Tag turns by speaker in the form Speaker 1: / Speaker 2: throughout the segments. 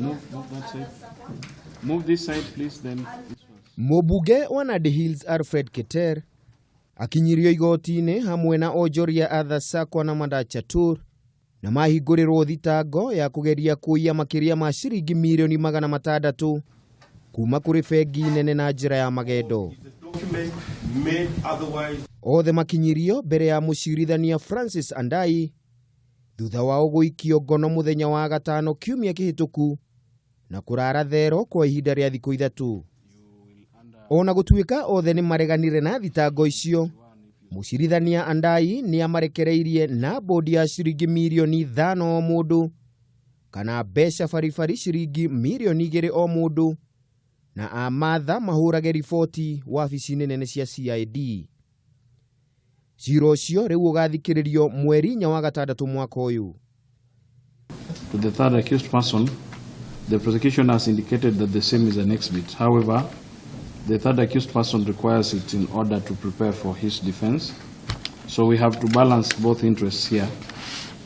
Speaker 1: Move, move that side. Move this side, please, then this one.
Speaker 2: Mũmbunge wa Nandi Hills Alfred Keter akinyirio igoti-inĩ hamwe na onjoria Arthur Sakwa na Manda Chatur na mahingũrĩrwo thitango ya kũgeria kũiya makĩria ma ciringi mirioni 600 kuma kũrĩ bengi nene na njĩra ya magendo. Othe makinyirio mbere ya mũcirithania Francis Andai thutha wao gũikio ngono mũthenya wa gatano kiumia kĩhĩtũku na kũrara thero kwa ihinda rĩa thikũ 3. Ona gũtuĩka othe nĩ mareganire na thitango icio, mũcirithania Andai nĩ amarekereirie na bodi ya ciringi mirioni 5 o mũndũ kana mbeca baribari ciringi mirioni 2 o mũndũ na amatha mahũrage riboti wabici-inĩ nene cia CID. Cira ũcio rĩu ũgathikĩrĩrio mweri 4 wa gatandatũ mwaka ũyũ.
Speaker 1: To the third accused person, the prosecution has indicated that the same is an exhibit. However, the third accused person requires it in order to prepare for his defense. So we have to balance both interests here.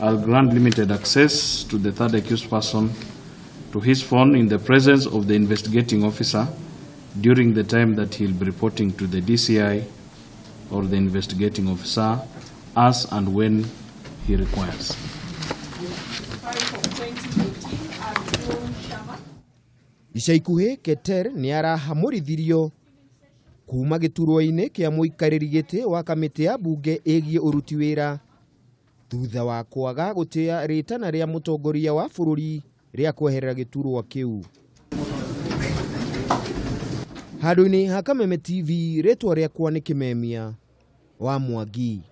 Speaker 1: I'll grant limited access to the third accused person to his phone in the presence of the investigating officer during the time that he'll be reporting to the DCI or the investigating officer as and when he requires.
Speaker 2: Ica ikuhĩ Keter nĩ arahamũrithirio kuma gĩturwa-inĩ kĩa mũikarĩri gĩtĩ wa kamĩtĩ ya mbunge ĩgiĩ ũruti wĩra thutha wa kwaga gũtĩa rĩtana rĩa mũtongoria wa bũrũri rĩa kweherera gĩturwa kĩu. Handũ-inĩ ha Kameme TV, rĩtwa rĩakwa nĩ Kĩmemia wa Mwangi.